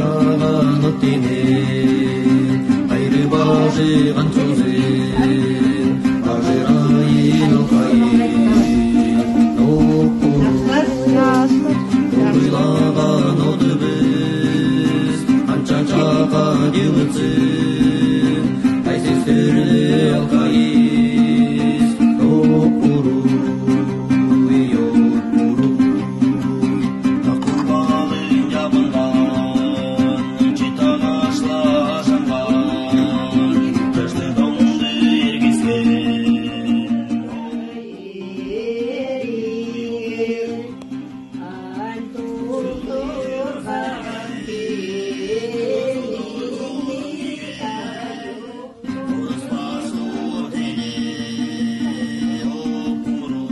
Азыраган от кайры бажыган сөзүн, Бажырайын алкайын, Уруйлаган отубуз, канча чака деутсун, Кайсы сөрлү алкайыз, Опуруй, опуруй. Акурбалын жабынган, Чит агачла ашанган, Кышты тоңду эргизген. Орус баштуу тени, опуруй.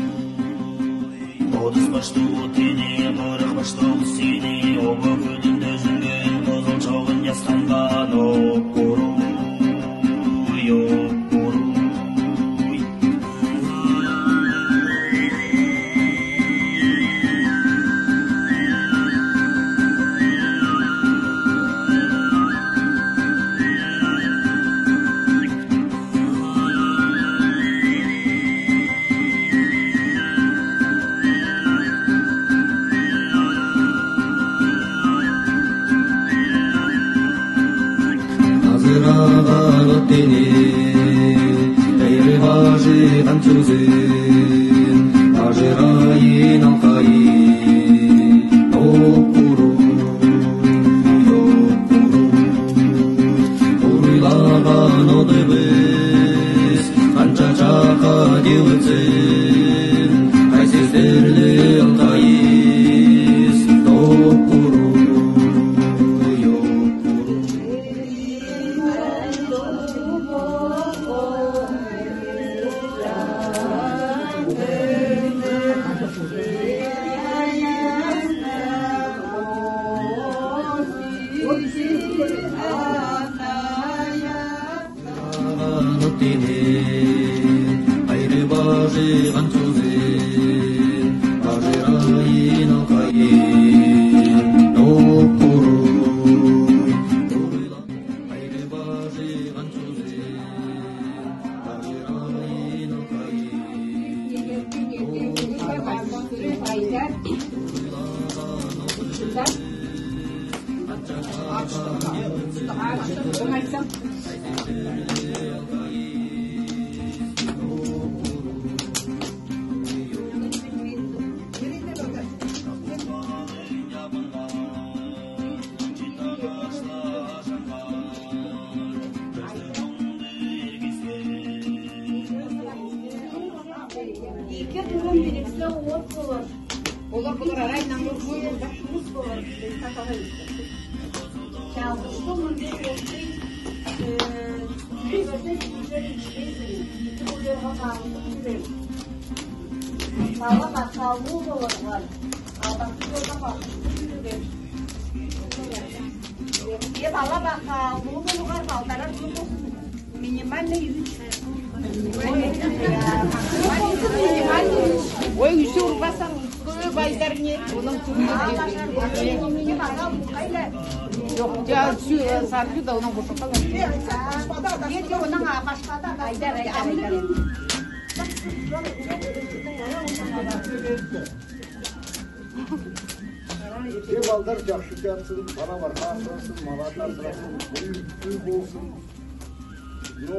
Отуз баштуу тени, 40 баштуу сени, Обо көлүндө жүнгөн, кызыл чогун ясканган, Опуруй, опуруй. Азыраган от тени, кайры бажыган сөзүн, Бажырайын алкайын, Опуруй, опуруй. Уруйлаган отубуз, канча чака деутсун, Кайсы сөрлү алкайыз, Опуруй, опуруй. Кайры бажыган сөзүн, Бажырайын алкайын, Опуруй, кайры бажыган сөзүн, Бажырайын алкайын, Eki torun birikse ot bolur. Olur bulur arayla Muz bolur. Çalgışlı mı bir olsun. Bala bakallı olur var. Aldatı yolda bakışlı yürür. Bala bakallı olur var. Baltarar Минимальный 3. Минимальный 3. Ой, еще урбасан, көп айдар не, оның Жоқ, саржу да оның қошаққа. Ете оның башқада Айдар, айдар, айдар. Те балдар жакшы жатсын, бала барга асырасын, маларын асырасын, үй болсын. Ну,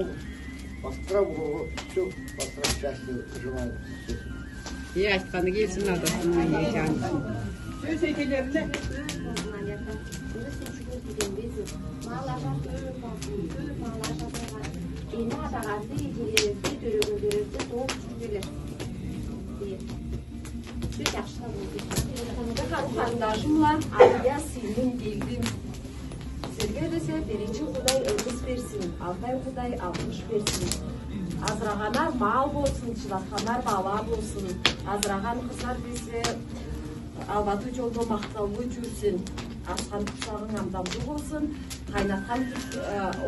бастыра все, бастыра счастье желаю. Е, айтқаны келсін адасының жансын. Сөз екелеріне. Мал ажар көп болсын, көп мал ажар Эне атагасы, эжелерибизди, төрөгөндөрүбүздү толук түшүнөлөр. Все жакшы Карындашымла Алия сиңдим келдим. Силерге десе биринчи Кудай ыргыс берсин, Алтай Кудай алтымыш берсин. Азыраганар мал болсун, чыдаткандар бала болсун. Азыраган кыздар десе албаты жолдо макталуу жүрсүн. Аскан курсагың амдамдуу болсун, кайнаткан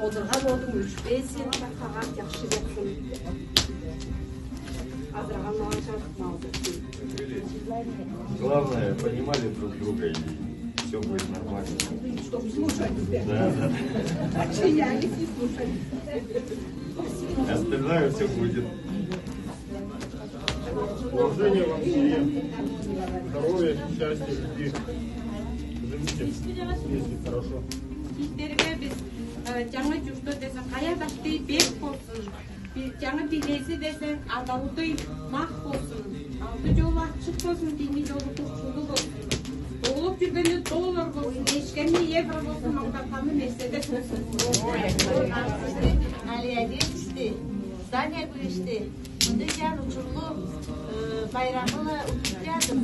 одурган одуң өчпесин. Кагат жакшы жатсын. Азыраган мал жакшы мал берсин. Главное, понимали друг друга и все будет нормально. Чтобы. Слушали. Да, да. Подчинялись и слушали. Остальное все будет. Уважения вам в семье, здоровья, счастья, любви. Живите вместе хорошо. Сиздерге биз жаңы журтта десең каядашты бек болсун. Жаңы билеси десең адалдый мак болсун. Алды жолу ачык болсун, дини жолу курчулуу болсун. Толуп жүргөнү доллар болсун, эчкени евро болсун, мактатканы мерседес болсун. Алиядин Здания күрешти. Мындай жан учурлу байрамы утуптядым.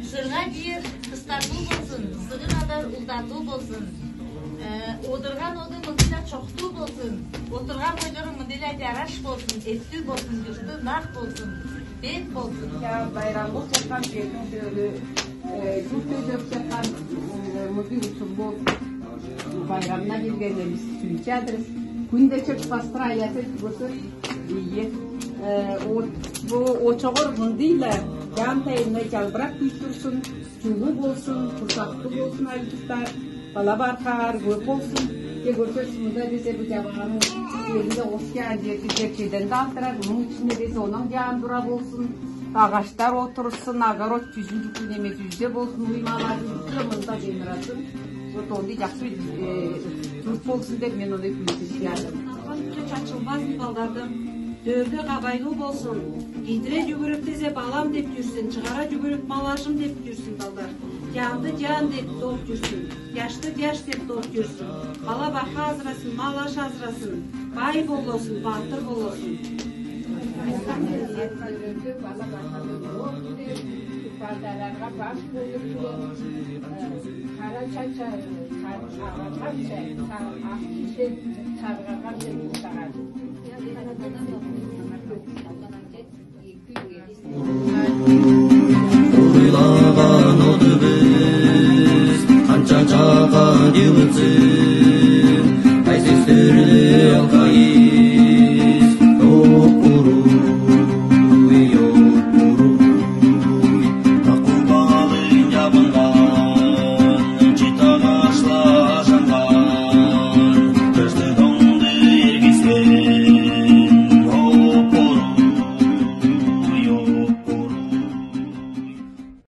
Сырға жер қыстату болсын, сығын адар ұлдату болсын. Одырған оды мындайла çoxтуу болсын, отырған бойлору мындайла жараш болсын, эттүү болсын, жұрты нақ болсын, бек болсын. Байрамы жатқан жердің жөрі, жұрт өтіп жатқан мындай учурлу байрамына келгенде сүйünчәдіріз. Күнде бастыра аяты көрсө ие. Бу очоғор мындыйла жан тайына жалбырап күй турсун, жылуу болсун, курсактуу болсун айлыктар, бала баркар көп болсун. Те көрсөз мында десе бу жабаганын жеринде оскан жерди жерчеден да алтырат, мунун ичинде десе онун жаан дура болсун. Ағаштар отырсын, огород жүзүндүкү неме жүздө болсун, уймалар мында жемиратын. Вот ондай жакшы журт болсун деп мен ондай күнү Чачылбасын балдардын Дөргө кабайлуу болсун. Кийдире жүгүрүп десе балам деп жүрсүн, чыгара жүгүрүп малашым деп жүрсүн балдар. Жанды жан деп доп жүрсүн, жашты жаш деп доп жүрсүн. Бала бака азырасын, малаш азырасын, бай болосун, баатыр болосун. Балдарга баш болуп кара чача агарганча ак киши саргарганча туктаган. Ойлаған оды біз қанша жақан елімсің, Айсестерді алқайын.